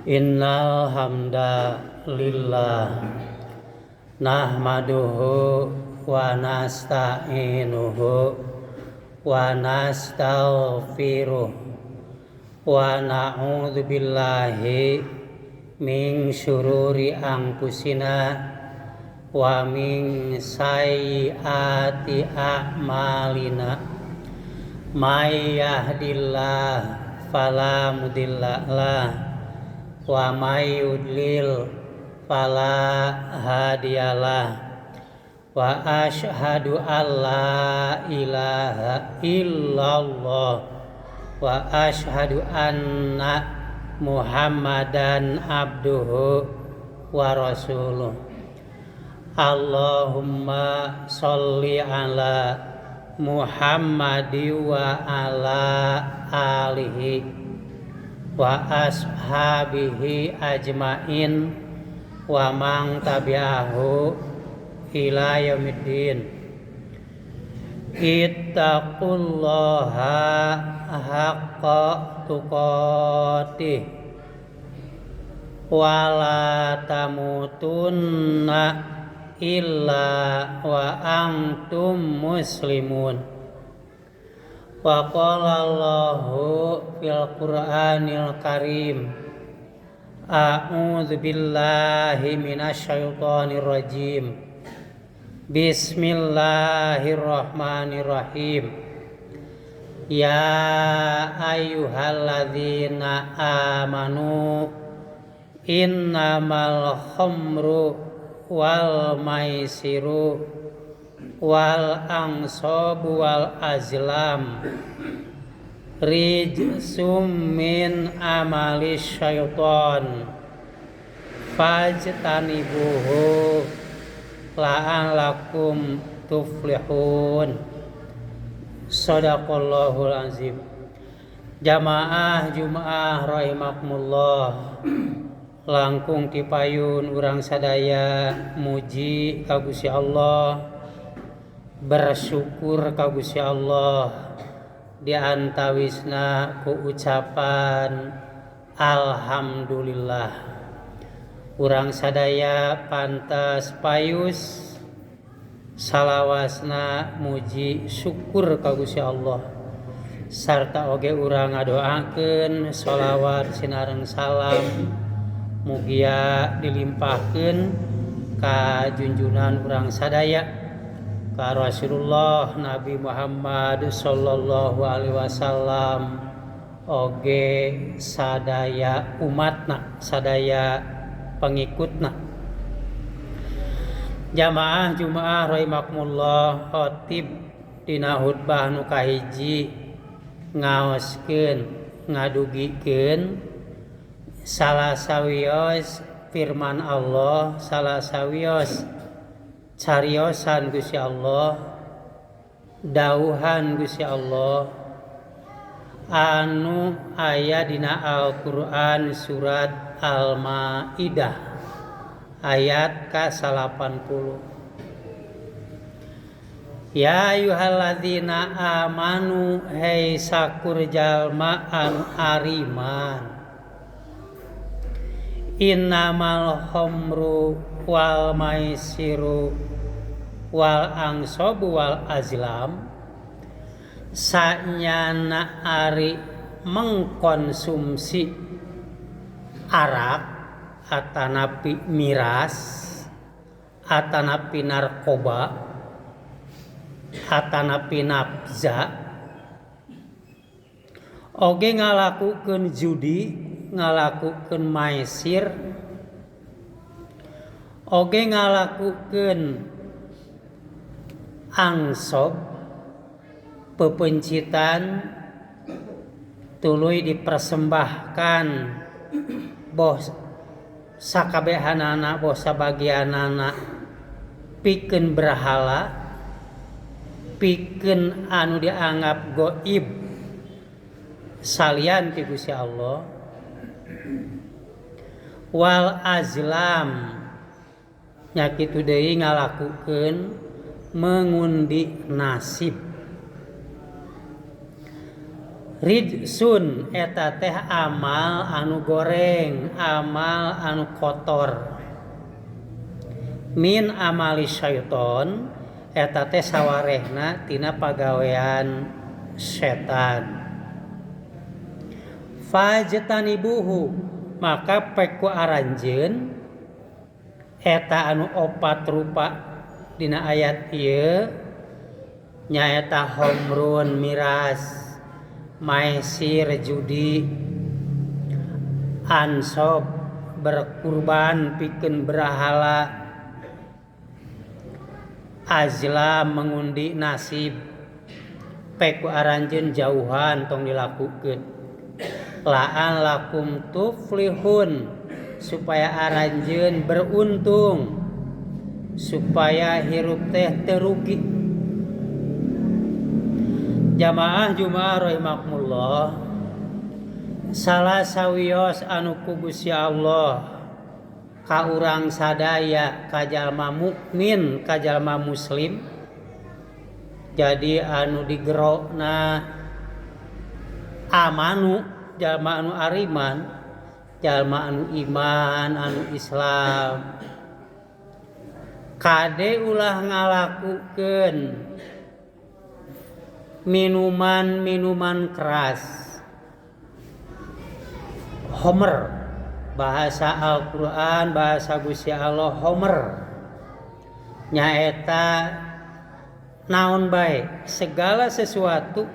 Innal hamda lillah nahmaduhu wa nasta'inuhu wa nastaghfiruh wa na'udzu billahi min syururi anfusina wa min sayyiati a'malina may yahdihillahu fala mudilla lah wa may yudlil fala hadiyalah wa asyhadu alla ilaha illallah wa asyhadu anna Muhammadan abduhu wa rasuluh. Allahumma sholli ala Muhammadi wa ala alihi wa ashabihi ajmain wa man tabi'ahu ila yaumiddin. Ittaqullaha haqqa tuqatih wa la tamutunna illa wa antum muslimun. Wa qala Allahu fil Qur'anil Karim, a'udzu billahi minasyaitonir rajim. Bismillahirrahmanirrahim. Ya ayyuhalladzina amanu innamal khamru wal maisiru wal angsobu wal azlam rijsum min amali syaiton fajtanibuhu la'allakum tuflihun. Shadaqallahul azim. Jamaah Jumaah rahimakumullah, langkung tipayun urang sadaya muji ka Gusti Allah, bersyukur ka Gusti Allah diantawisna ku ucapan alhamdulillah. Urang sadaya pantas payus salawasna muji syukur ka Gusti Allah, sarta oge urang ngadoakeun sholawat sinareng salam mugia dilimpahkeun ka junjunan urang sadaya ka Rasulullah Nabi Muhammad sallallahu alaihi wasallam oge sadaya umatna, sadaya pengikutna. Jamaah Jumaah rahimakumullah, khotib dina khutbah nu kahiji ngaoskeun ngadugikeun salah sawios firman Allah, salah sawios cariosan Gusti Allah, dauhan Gusti Allah anu aya dina Al-Qur'an surat Al-Maidah ayat ka-80. Ya ayyuhalladzina amanu, hei sakur jalma anu ariman, innamal khamru wal maisiru wal angsobu wal azlam, sanyana ari mengkonsumsi arak atanapi miras atanapi narkoba atanapi nafza oge ngalakukeun judi, ngalakukeun maisir, oge ngalakukeun angsob pepencitan tuluy dipersembahkan boh sakabehanana boh sabagianana pikeun berhala, pikeun anu dianggap goib salian ti Gusti Allah. Wal azlam nya kitu deui ngalakukeun mengundi nasib. Rijsun eta teh amal anu goreng, amal anu kotor. Min amali syaiton eta teh sawarehna tina pagawean setan. Fajtanibuhu maka pek ku aranjeun eta anu opat rupa dina ayat ieu nyaeta homrun miras, maisir judi, ansob berkurban pikeun berhala, azlam mengundi nasib. Pek ku aranjeun jauhan tong dilakukeun. La'an lakum tuflihun supaya aranjeun beruntung, supaya hirup teh teu rugi. Jamaah Jumaah rahimakumullah, salah sawios anu ku Gusti Allah ka urang sadaya, ka jalma mukmin, ka jalma muslim, jadi anu digerokna amanu, jalma anu ariman, jalma anu iman, anu Islam. Kade ulah ngalakukeun minuman-minuman keras, homer, bahasa Al-Quran, bahasa Gusti Allah homer, nyaeta naon bae segala sesuatu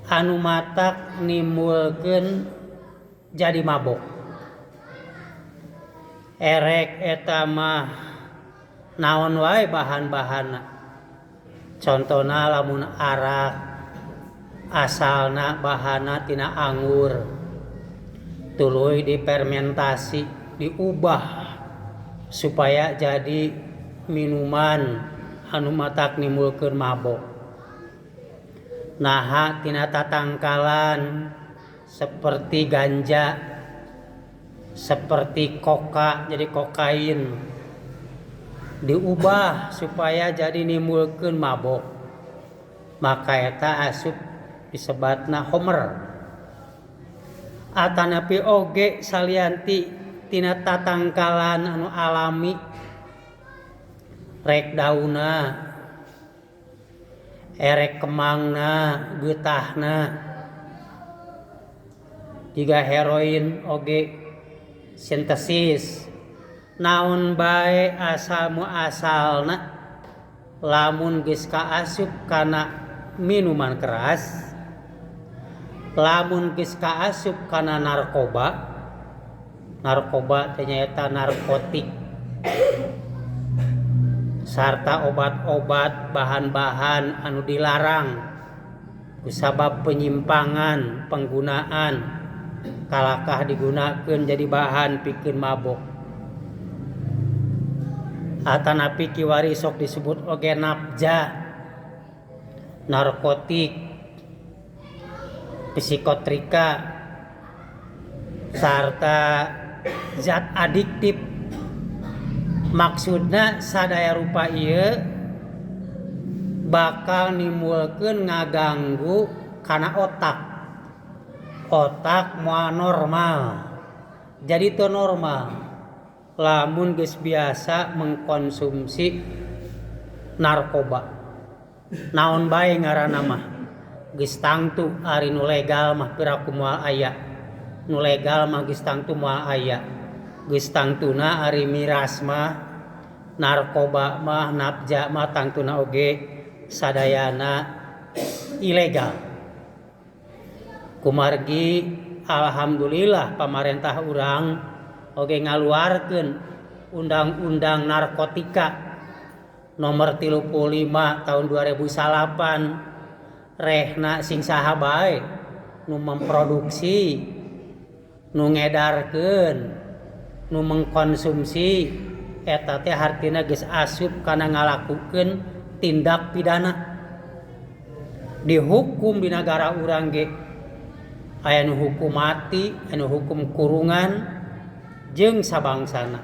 anu matak nimbulkeun jadi mabok. Erek eta mah naon wae bahan-bahanna. Contona lamun arak asalna bahana tina anggur, tuluy difermentasi, diubah supaya jadi minuman anu matak nimbulkeun mabok. Naha tina tatangkalan seperti ganja, seperti koka jadi kokain, diubah supaya jadi nimbulkeun mabok. Maka eta asup disebatna homer. Atanapi oge salianti tina tatangkalan anu alami, rek dauna, erek kemangna, getahna, jiga heroin oge sintesis. Naon bae asal muasalna lamun geus kaasup kana minuman keras, lamun geus kaasup kana narkoba, narkoba teh nyaeta narkotik sarta obat-obat bahan-bahan anu dilarang kusabab penyimpangan penggunaan kalakah digunakeun jadi bahan pikeun mabok. Atanapi kiwari sok disebut oge nafja, narkotik, psikotrika, sarta zat adiktif. Maksudna sadaya rupa ieu bakal nimbulkeun ngaganggu kana otak. Otak moal normal. Jadi teu normal lamun geus biasa mengkonsumsi narkoba. Naon bae ngaranna mah geus tangtu ari nu legal mah piraku moal aya. Nu legal mah geus tangtu moal aya. Geus tangtuna ari miras mah, narkoba mah, nafja mah tangtuna oge sadayana ilegal. Kumargi alhamdulillah pamarentah urang oge ngaluarkeun undang-undang narkotika nomor 35 tahun 2009 rehna sing saha bae nu memproduksi, nu ngedarkeun, nu mengkonsumsi eta teh hartina geus asup kana ngalakukeun tindak pidana. Dihukum di nagara urang ge aya nu hukum mati, aya nu hukum kurungan jeung sabangsana.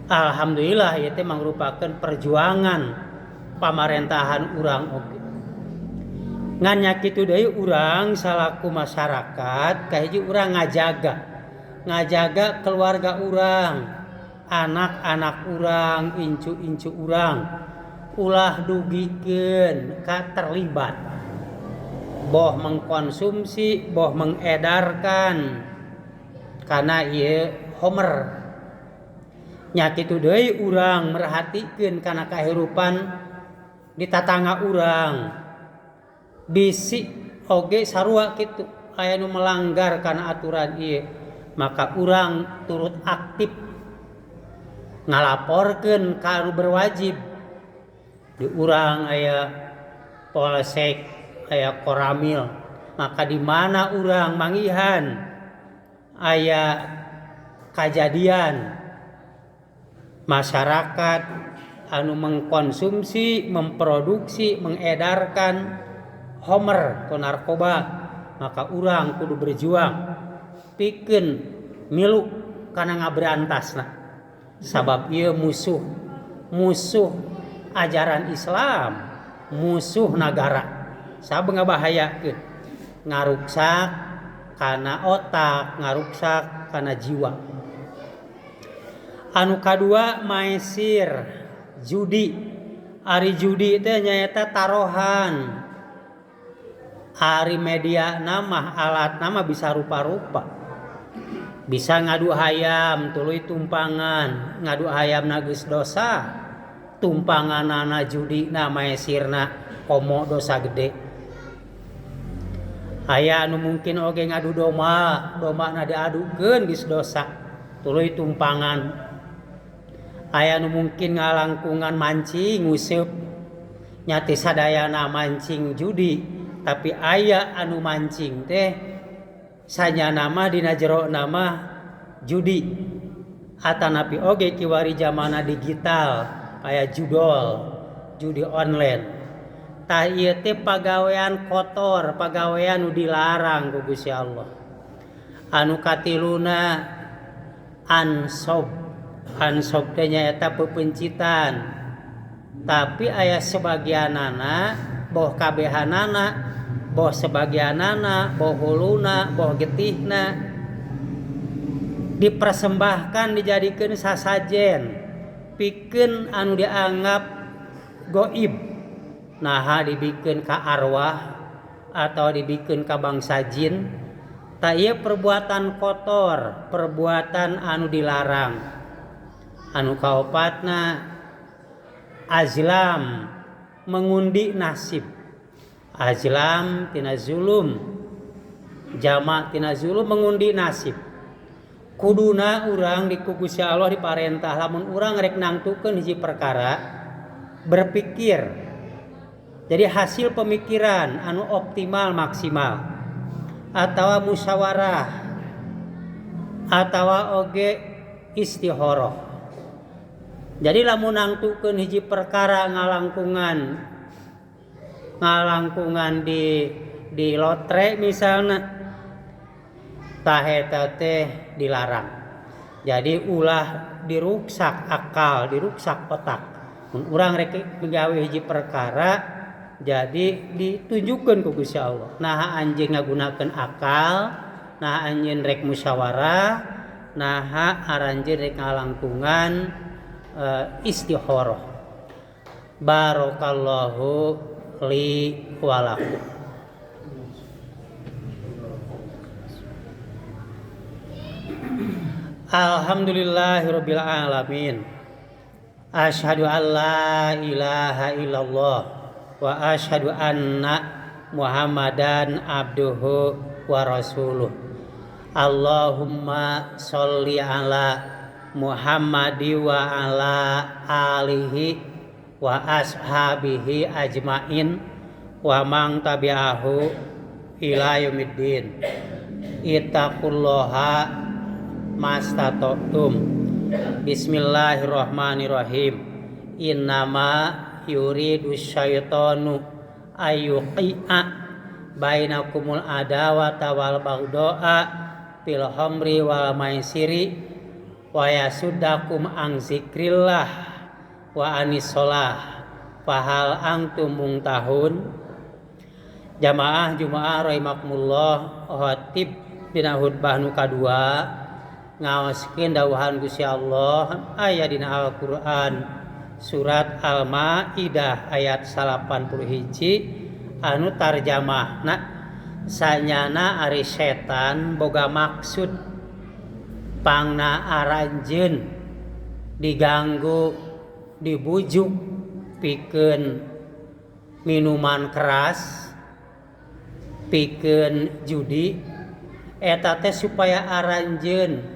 Alhamdulillah ieu teh mangrupakeun perjuangan pamarentahan urang oge. Ngan nya kitu deui urang salaku masyarakat kahiji urang ngajaga keluarga urang, anak-anak urang, incu-incu urang, ulah dugikeun ka terlibat, boh mengkonsumsi, boh mengedarkan karena ieu homer. Nya kitu deui urang merhatikeun kana kahirupan di tatangga urang. Bisi oge sarua kitu aya nu melanggar kana aturan ieu, maka urang turut aktif ngalaporkeun ka anu berwajib. Di urang aya polsek, aya koramil, maka di mana urang manggihan aya kajadian masyarakat anu mengkonsumsi, memproduksi, mengedarkan homer atau narkoba, maka urang kudu berjuang pikeun milu kana ngaberantasna. Sabab ieu musuh ajaran Islam, musuh nagara. Sabab ngabahayakeun, ngaruksak kana otak, ngaruksak kana jiwa. Anu kadua maisir, judi. Ari judi teh nyaeta tarohan. Ari media nama alat nama bisa rupa-rupa. Bisa ngadu hayam tuluy tumpangan, ngadu hayam geus dosa, tumpanganana judina maesirna komo dosa gede. Aya anu mungkin oge ngadu domba, dombana diadukeun geus dosa, tuluy tumpangan. Aya anu mungkin ngalangkungan mancing nguseup, nyati sadayana mancing judi. Tapi aya anu mancing teh sanyana mah dina jero nama judi. Atanapi oge kiwari zamana digital aya judol, judi online. Tah ieu teh pagawean kotor, pagawean nu dilarang ku Gusti Allah. Anu katiluna ansob. Ansob teh nyaeta pepencitan. Tapi aya sebagianana boh kabehanana, boh sebagianana, boh huluna, boh getihna dipersembahkan dijadikeun sasajen pikeun anu dianggap goib. Naha dibikeun ka arwah atau dibikeun ka bangsa jin. Tah ieu perbuatan kotor, perbuatan anu dilarang. Anu kaopatna azlam, mengundi nasib. Azlam tina zulum, jama tina zulum, mengundi nasib. Kuduna urang di ku Gusti Allah diparentah lamun urang rek nangtukeun hiji perkara berpikir. Jadi hasil pemikiran anu optimal maksimal atawa musyawarah atawa oge istihoroh. Jadi lamun nangtukeun hiji perkara ngalangkungan di lotre misalna, tah eta teh dilarang. Jadi ulah diruksak akal, diruksak otak. Mun urang rek megawe hiji perkara jadi ditunjukkeun ku Gusti Allah. Naha anjeun ngagunakeun akal, naha anjeun rek musyawarah, naha aranjeun rek ngalangkungan istihoroh. Barakallahu li walakum. Alhamdulillahirabbil alamin. Asyhadu an la ilaha illallah wa asyhadu anna Muhammadan abduhu wa rasuluh. Allahumma sholli ala Muhammadi wa ala alihi wa ashabihi ajmain wa man tabi'ahu ila yaumiddin. Ittaqullaha mastata'tum. Bismillahirrahmanirrahim. Innama yuridu syaitanu ayyuqi'a bainakumul adawata wal baghdha'a fil khamri wal maisiri wa yasuddakum an zikrillah wa anis shalah fahal antum muntahun. Jamaah Jumaah rahimakumullah, khatib dina khutbah nu kadua ngaoskeun dawuhan Gusti Allah aya dina Al-Qur'an surat Al-Maidah ayat 81 anu tarjamahna sanyana ari setan boga maksud pangna aranjeun diganggu dibujuk pikeun minuman keras pikeun judi eta teh supaya aranjeun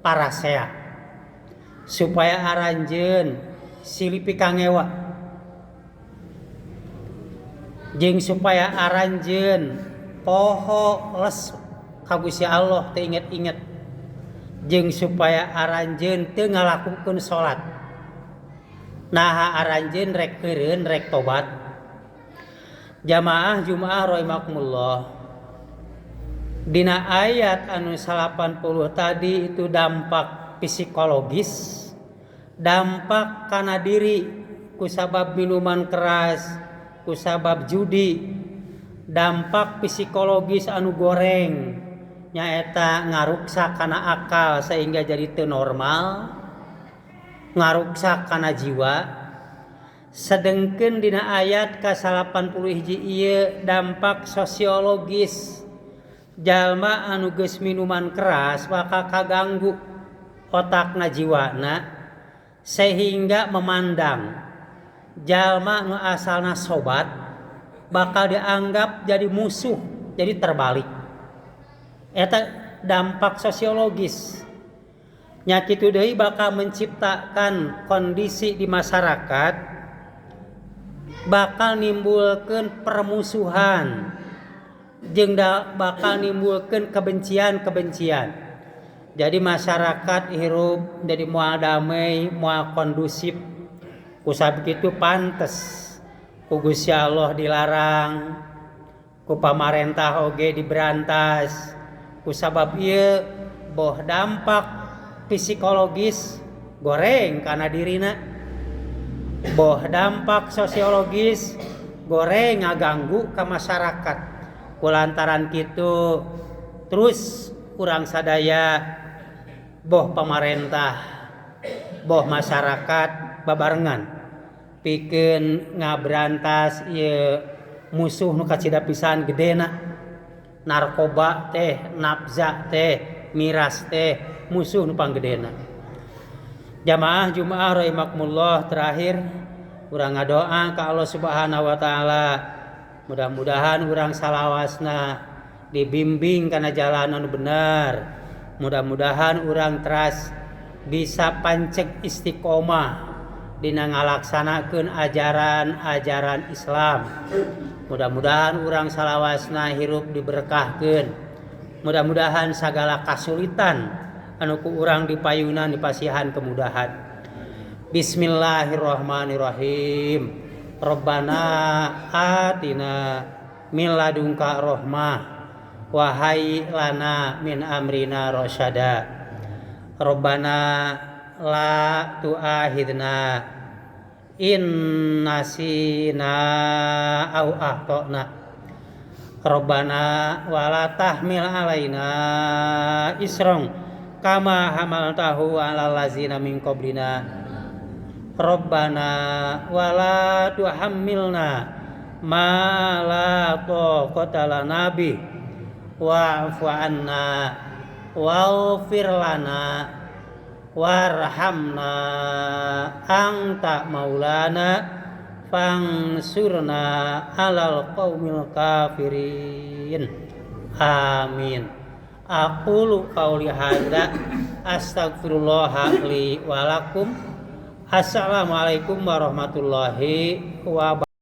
parasea, supaya aranjeun silipi kangewa, jeung supaya aranjeun poho les ka Gusti Allah teu inget-inget, jeung supaya aranjeun teu ngalakukeun salat. Naha aranjeun rek eureun rek tobat. Jamaah Jumaah rahimakumullah, dina ayat anu 80 tadi itu dampak psikologis, dampak kana diri kusabab minuman keras, kusabab judi, dampak psikologis anu goreng nyaeta ngaruksak kana akal sehingga jadi teu normal, ngaruksak kana jiwa. Sedengkeun dina ayat ka-81 ieu dampak sosiologis, jalma anu geus minuman keras bakal kaganggu otakna jiwana sehingga memandang jalma nu asalna sobat bakal dianggap jadi musuh, jadi terbalik. Eta dampak sosiologis. Nya kitu deui bakal menciptakan kondisi di masyarakat bakal nimbulkeun permusuhan jeung bakal nimbulkeun kebencian-kebencian. Jadi masyarakat hirup jadi moal damai, moal kondusif. Kusabab kitu pantes ku Gusti Allah dilarang, ku pamarentah oge diberantas. Kusabab ieu boh dampak psikologis goreng kana dirina, boh dampak sosiologis goreng ngaganggu ka masyarakat. Kulantaran kitu terus urang sadaya boh pamarentah boh masyarakat babarengan pikeun ngaberantas ieu musuh nu kacida pisan gedena, narkoba teh, nafza teh, miras teh, musuh nu panggedena. Jamaah Jumaah rahimakumullah, terakhir urang ngadoa ka Allah Subhanahu wa taala, mudah-mudahan urang salawasna dibimbing kana jalan anu bener. Mudah-mudahan urang teras bisa panceg istiqomah dina ngalaksanakeun ajaran-ajaran Islam. Mudah-mudahan urang salawasna hirup diberkahkeun. Mudah-mudahan sagala kasulitan anu ku urang dipayunan dipasihan kemudahan. Bismillahirrahmanirrahim. Rabbana atina min ladunka rahmah wa hayyi lana min amrina rasyada. Rabbana la tu'akhidna in nasina au akhtana. Rabbana wa la tahmil alaina isran kama hamaltahu alal ladzina min qablina. Rabbana wa la tuhammilna ma la taqata lana bih wa'fu anna waghfir lana warhamna anta maulana fangsurna alal qaumil kafirin. Amin. Aqulu qauli hadza astaghfirullah li wa lakum. Assalamualaikum warahmatullahi wabarakatuh.